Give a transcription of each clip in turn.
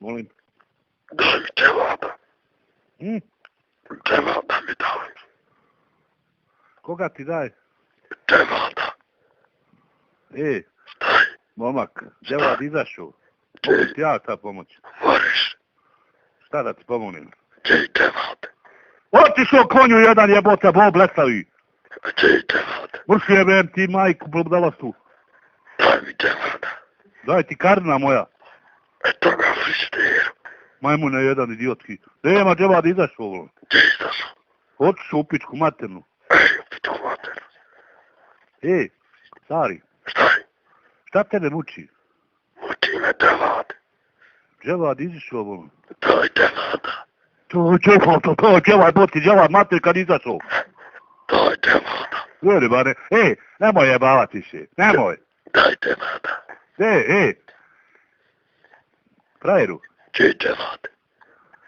Molim. Daj mi dževada. Hm? Dževada mi daj. Koga ti daj? Dževada. Daj. Momak, dževad izašao. Mogu ti ja sad pomoći? Moraš. Šta da ti pomolim? Gdje dževada? Otišao konju jedan jebote, bo blesavi. Gdje dževada? Vrši jebem ti majku budalastu. Daj mi dževada. Daj ti karna moja. Eto ga frištiru. Majmune jedan idiotski. Nema dževad izašao ovo. Gdje izašao? Otišao u pičku maternu. U pičku maternu. Stari. Šta je? Šta tebe muči? Muči me dževada. Dževad izišao ovo. Daj dževada. To dževad, boti dževad mater kad izašao. Daj dževada. Veri bane, nemoj jebavati se, nemoj. Daj dževada. Frajeru. Gdje dževada?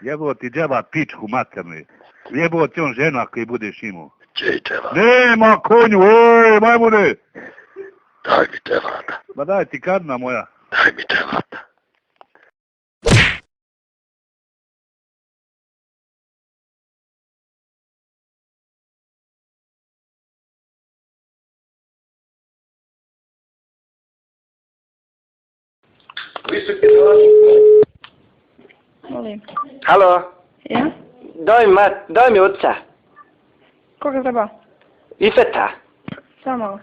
Jebo ti dževad pičku materni. Jebo ti on žena koji budeš imao. Gdje dževada? Nema konju, majmune. Daj mi dževada. Ma daj ti karna moja. Daj mi dževada. Molim. Halo, Ja? daj mi oca. Koga treba? Ifeta. Samo malo.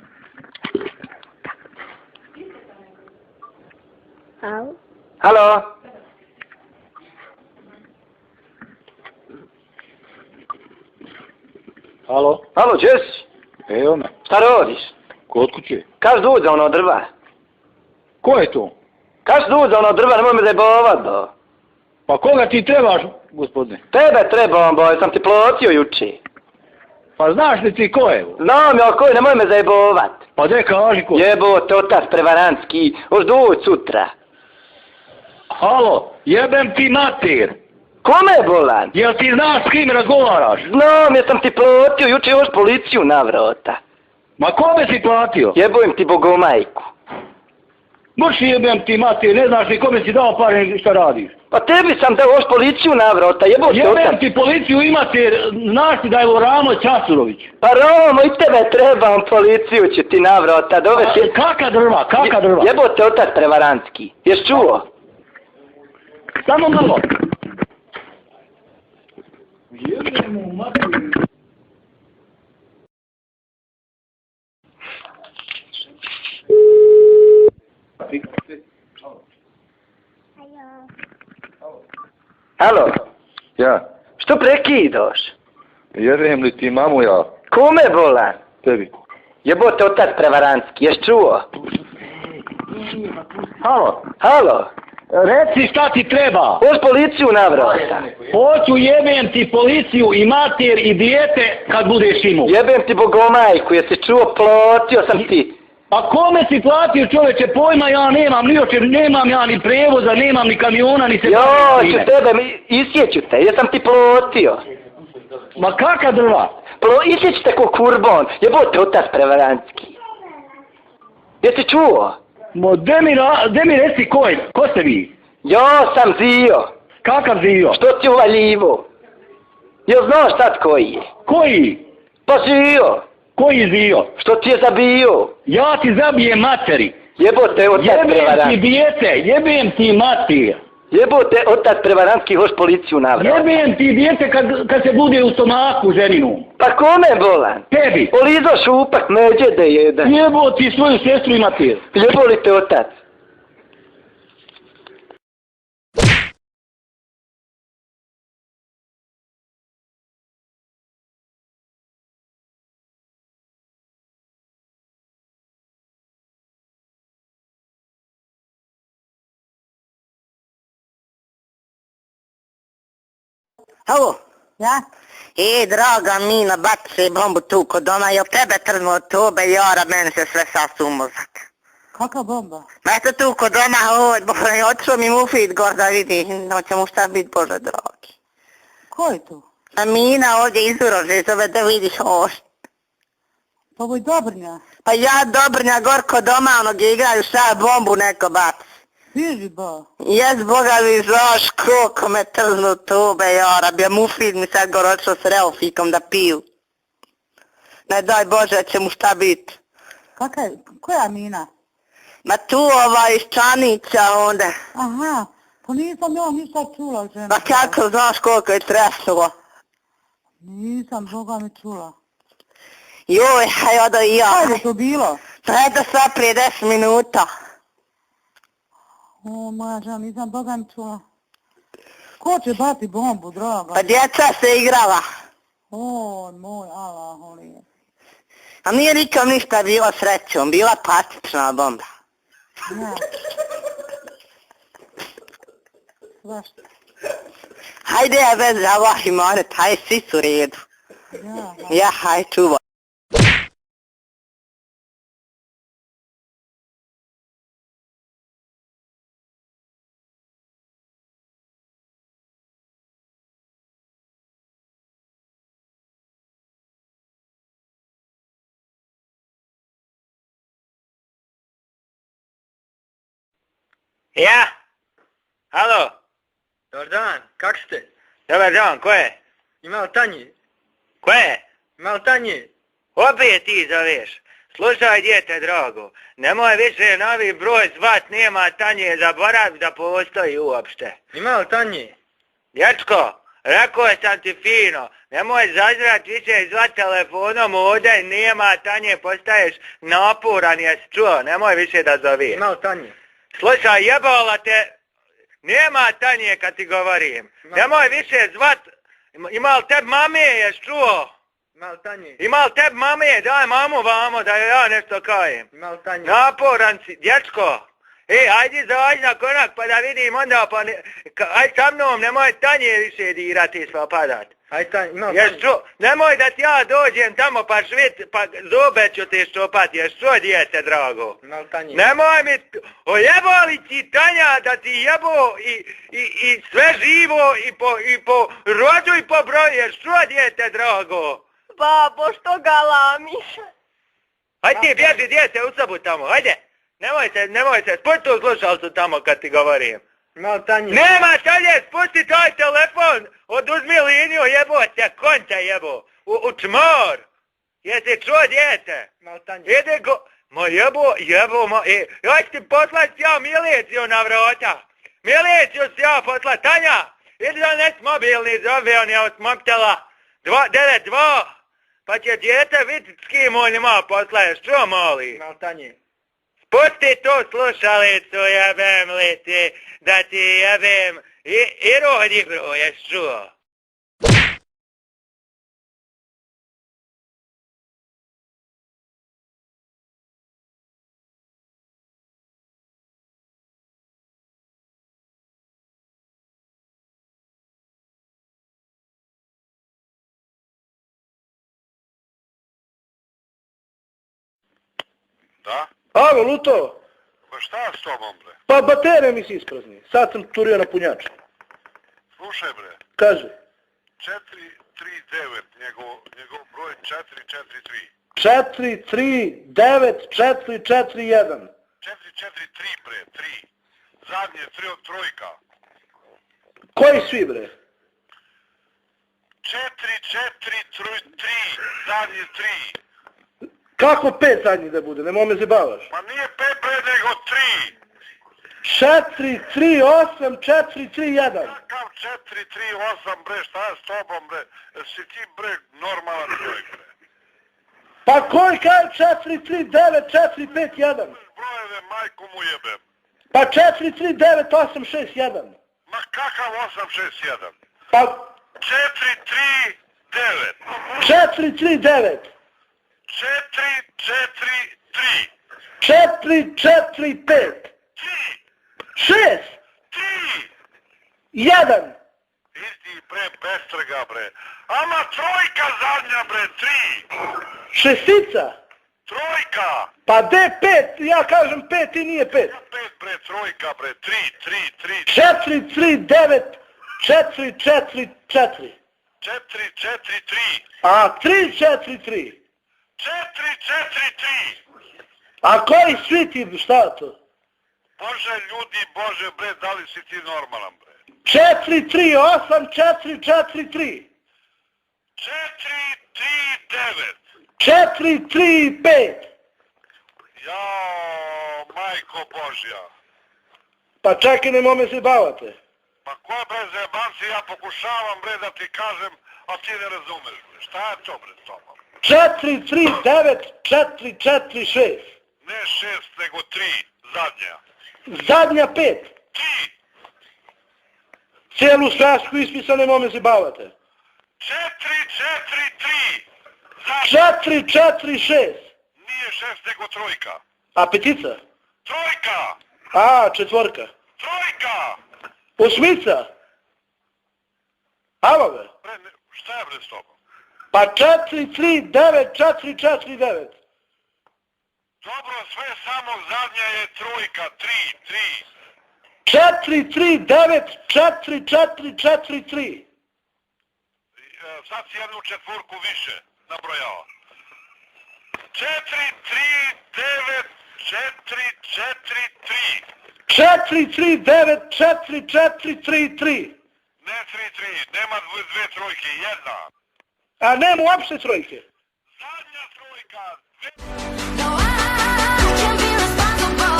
Halo. Halo? Halo, gdje si? Evo me. Šta rodiš? Kod kuće. Kaš dođe ono drva? Ko je to? Kaš dođe ono drva, nemoj me zajebovat, bo. Pa koga ti trebaš, gospodine? Tebe trebam, bo, sam ti plotio juče. Pa znaš li ti ko je? Znam ja ko je, nemoj me zajebovat. Pa de kaži ko. Jebote, otac prevarantski, hoš doći sutra. Halo, jebem ti mater. Kome je bolan? Jel ti znaš s kim razgovaraš? Znam, ja sam ti plotio, juče još policiju na vrata. Ma kome si platio? Jebujem ti bogomajku. Mrši jebem ti mater, ne znaš ni kome si dao pare šta radiš. Pa tebi sam dao još policiju na vrata, jebote otac. Jebem ti policiju i mater, znaš ti da je ovo Ramo Ćasurović. Pa Romo, i tebe trebam, policiju ću ti na vrata dovesti. Kaka drva, kaka drva? Jebote otac prevarantski, ješ čuo? Samo malo. Jebem mu mater. Halo, Ja, što prekidoš? jebem li ti mamu ja? Kome bolan? Tebi. Jebote otac prevarantski, ješ čuo? Halo, Halo, reci šta ti treba. hoš policiju na vrata. Hoću jebem ti policiju i mater i dijete kad budeš imao. Jebem ti bogomajku, jesi čuo, plotio sam ti. A kome si platio čoveče, pojma ja nemam, nemam ja ni prevoza, nemam ni kamiona, ni se... Jo, ću tebe, isjeću te, jesam ti plotio. Ma kaka drva? Isjeću te ko kurbon, jebote otac prevarantski. Jesi čuo? Mo, de mi reci ko ste vi? Ja sam Zio. Kakav Zio? Što ti uvaljivo? Jel znaš sad koji je? Koji? Pa Zio. Koji Zio? Što ti je zabio? Ja ti zabijem materi. Jebote otac Jebem ti prevarantski. dijete, jebem ti mater. Jebote otac prevarantski, hoš policiju na vrata. Jebem ti dijete kad se bude u stomaku ženinu. Pa kome bolan? Tebi. Olizo šupak, neđe da jedan. Jebo ti svoju sestru i mater. Jeboli te otac. Halo? Ja? Draga Mina, baci se bombu tu kod doma, jel tebe trnuo od tobe, jara, meni se sve sasu mozak. Kakva bomba? Ma eto tu kod doma, otišao mi mufit gor da vidi, hoće mu šta bit, Bože dragi. Ko je tu? A Mina ovdje izurože, zove da vidiš ošt. Pa ovo je Dobrnja. Pa ja Dobrnja gor kod doma, ono gdje igraju šta, bombu neko baci. Stiži ba. Jes, Boga mi, znaš koliko me trznu tube, jara, bi mufid mi sad goročno s Reofikom da piju. Ne daj Bože, će mu šta bit. Koja Mina? Ma tu iz Čanića onda. Aha, pa nisam ja ništa čula, žena. Pa kako znaš koliko je treslo? Nisam, Boga mi čula. Joj, haj odo i ja. Kada je to bilo? Predo sad prije 10 minuta. O, moja žena, nisam Boga mi čula. Ko će bati bombu, draga? Pa djeca se igrala. O, moj Allah, olije. A nije nikom ništa bilo srećom, bila plastična bomba. Ja. Svašta. Hajde ja bez Allah i monet, haj svi su u redu. Ja. Ja, haj čuvaj. Ja? Halo? Dobar dan, kak ste? Dobar dan, ko je? Ima li Tanji? Ko je? Ima li Tanji? Opet ti zoveš. Slušaj, djete drago, nemoj više novi broj zvat, nema Tanje, zaboravi da postoji uopšte. Ima li Tanji? Dječko, rekao sam ti fino, nemoj zazrat više zvat telefonom ovdje, nema Tanje, postaješ napuran, jesi čuo, nemoj više da zoveš. Ima li Tanji? Slušaj, jebala te, nema Tanje kad ti govorim. Nemoj više zvat, ima li teb mame, jes čuo? Ima li Tanji? Ima li teb mame, daj mamu vamo da ja nešto kajem. Ima li Tanji? Naporan si, dječko. Ajde zađi na konak pa da vidim onda pa aj sa mnom, nemoj Tanje više dirati sva padat. Aj Tanji, ima li Tanji? Jes čuo, nemoj da ti ja dođem tamo pa švit, pa zube ću te štopati, jes čuo djete drago. Ima li Tanji? Nemoj mi, ojebo li ti Tanja da ti jebo i sve živo i po rođu i po broju, jer što djete drago? Babo, što galamiš? Hajde bježi djete u sobu tamo, hajde. Nemoj se, spusti tu slušalcu tamo kad ti govorim. Ima li Tanji? Nema šalje, spusti taj telefon, oduzmi liniju jebo se, konca jebo, u čmor. Jesi čuo djete? Ima li Tanji? Ide go... Ma jebo, ja ću ti poslat ja miliciju na vrata. Miliciju si ja poslat, Tanja, idi dones mobilni, zove on je od mobitela 92, pa će djete vidjeti s kim on ima poslaješ, čuo moli? Ima li Tanji? Pusti tu slušalicu, jebem li ti, da ti jebem i rodi broješ, čuo? Da? Alo, Luto, Pa šta s tobom, bre? pa baterija mi se isprazni. Sad sam turio na punjač. Slušaj, bre, Kaže, 439, njegov broj 443. 439-441. 443, bre, 3. Zadnje trojka. Koji svi, bre? 443, zadnje 3. Kako 5 zadnji da bude, nemoj me zabavaš. Pa nije 5, bre, nego 3. 438-431. Kakav 438, bre, šta je s tobom, bre? Si ti, bre, normalan čovjek, bre. Pa koji kaj 439-451? Brojeve, majku mu jebem. Pa 439-861. Ma kakav 861? Pa 439. 439. 443. 445. 6. 1. Isti, bre, bestrega, bre. Ama trojka zadnja, bre, 3. Šestica. Trojka. Pa de 5, ja kažem 5 i nije 5. 5, bre, trojka, bre, 3. 439 444. 443. A 343. 443. A koji svi ti, šta to? Bože ljudi, Bože bre, da li si ti normalan bre? 438-443. 439. 435. Jao, majko Božja. Pa čekaj, nemoj me zajebavate. Pa ko bre zajebanci, ja pokušavam bre da ti kažem, a ti ne razumeš bre. Šta je to bre s tobom? 439-446. Ne 6, nego 3, zadnja. Zadnja 5. 3, Cijelu svesku ispisa, nemoj me zajebavate. 443, zadnja. 446. Nije 6, nego trojka. A petica? Trojka! A, četvorka. Trojka! Osmica. Alo be. Bre, šta je bre s tobom? Pa 439-449. Dobro, sve samo zadnja je trojka, 3. 439-443. Sad si jednu četvorku više nabrojao. 439-443. Ne 3, nema dve trojke, jedna. A nema uopšte trojke. Zadnja trojka, No, I can't be responsible.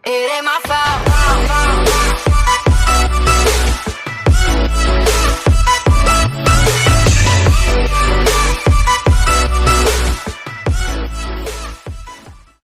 It ain't my fault.